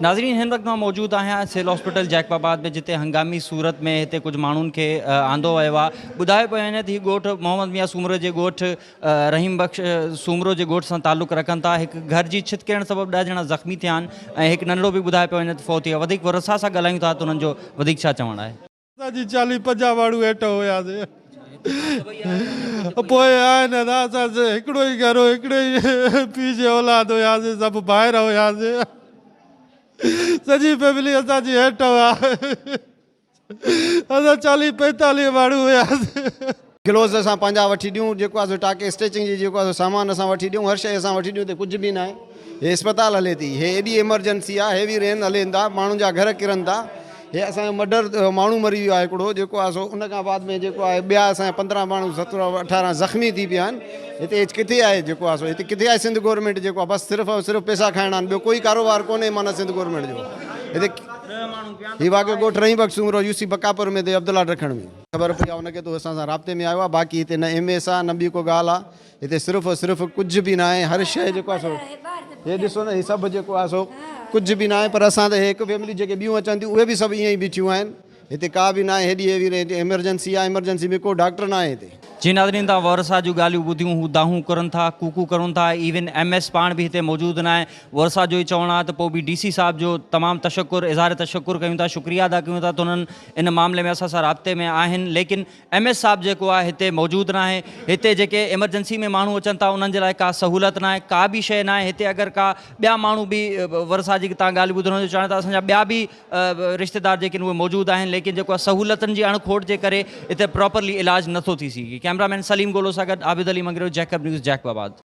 ناظرين هن وقت مان موجود آهيان سول هاسپيٽل جيڪب آباد ۾ جتي هنگامي صورت ۾ هتي ڪجهه ماڻهن کي آندو ويو آهي ٻڌايو پيو وڃي ته هي ڳوٺ محمد ميان سومرو جي ڳوٺ رحيم بخش سومرو جي ڳوٺ سان تعلق رکن ٿا هڪ گهر جي ڇت ڪرڻ سبب ڏهه ڄڻا زخمي ٿيا آهن ۽ هڪ ننڍڙو به ٻڌايو پيو وڃي ته فوت ٿي ويو وڌيڪ ورثا سان ڳالهايون ٿا ته انهن جو وڌيڪ ڇا چوڻ آهي. اسان جي چاليهه پنجاهه ماڻهو هيٺ هياسي پوء آهن نه اسان هڪڙو ئي گهر هو هڪڙي ئي پيء جي اولاد هياسي سڀ ڀائر هياسي سڄي فيملي اسان جي هيٺ هئا. اسان چاليهه پنجيتاليهه ماڻهو هياسين. گلوز اسان پنهنجا وٺي ڏيون جيڪو آهي سو ٽاڪي اسٽيچنگ جي جيڪو آهي سو سامان اسان وٺي ڏيون هر شيء اسان وٺي ڏيون ته ڪجهه به ناهي هي اسپتال هلي ٿي هي ايڏي ايمرجنسي آهي هيوي رين هلين ٿا ماڻهن جا گهر ڪرن ٿا هي اسان جو مڊر ماڻهو مري ويو آهي هڪڙو جيڪو آهي سو ان کان بعد ۾ جيڪو آهي ٻيا اسان جا 15 ماڻهو 17 18 زخمي ٿي پيا آهن هتي ڪٿي آهي جيڪو آهي سو هتي ڪٿي آهي سنڌ گورنمينٽ جيڪو آهي بس صرف ۽ صرف پيسا کائڻا آهن ٻيو ڪوئي ڪاروبار ڪونهي معنيٰ سنڌ گورنمينٽ جو هتي هي واقعو ڳوٺ رحيم بخش سومرو يو سي بقاپور ۾ تي عبدالله ڊکڻ ۾. خبر پئي آ ان کي ته هو اسان سان رابطي ۾ آيو آ باقي هتي نه ايم ايس آ نه ٻي ڪو ڳالهه آ هتي صرف اور صرف ڪجهه به ناهي هر شيء جيڪو آ سو هي ڏسو نه هي سڀ جيڪو آ سو ڪجهه به ناهي پر اسان ته هي هڪ فيملي جيڪي ٻيون اچن ٿيون اهي به سڀ ائين ئي بيٺيون آهن هتي ڪا به ناهي هيڏي هيوي ايمرجنسي آ ايمرجنسي ۾ ڪو ڊاڪٽر ناهي هتي. جي ناظرين توهان ورثا جون ڳالهيون ٻڌيون هو دانهون ڪرن ٿا ڪوڪو ڪرن ٿا ايون ايم ايس پاڻ به هتي موجود ناهي ورثا جو ئي چوڻ آهي ته پوء به ڊي سي صاحب جو تمام تشڪر اظهار تشڪر ڪيون ٿا شڪريه ادا ڪيون ٿا ته انهن ان معاملي ۾ اسان سان رابطي ۾ آهن ليڪن ايم ايس صاحب جيڪو آهي هتي موجود ناهي هتي جيڪي ايمرجنسي ۾ ماڻهو اچن ٿا انهن جي لاء ڪا سهولت ناهي ڪا به شيء ناهي هتي اگر ڪا ٻيا ماڻهو به ورثا جي تان ڳالهه ٻڌڻ جو چاهين ٿا اسان جا ٻيا به رشتيدار جيڪي آهن اهي موجود آهن ليڪن جيڪو آهي سهولتن جي اڻ کوٽ جي ڪري اتي پراپرلي علاج نٿو ٿي سگهي ڪئميرا مين سليم گولو سان گڏ Abid Ali Mangrio Jacob news Jacob آباد.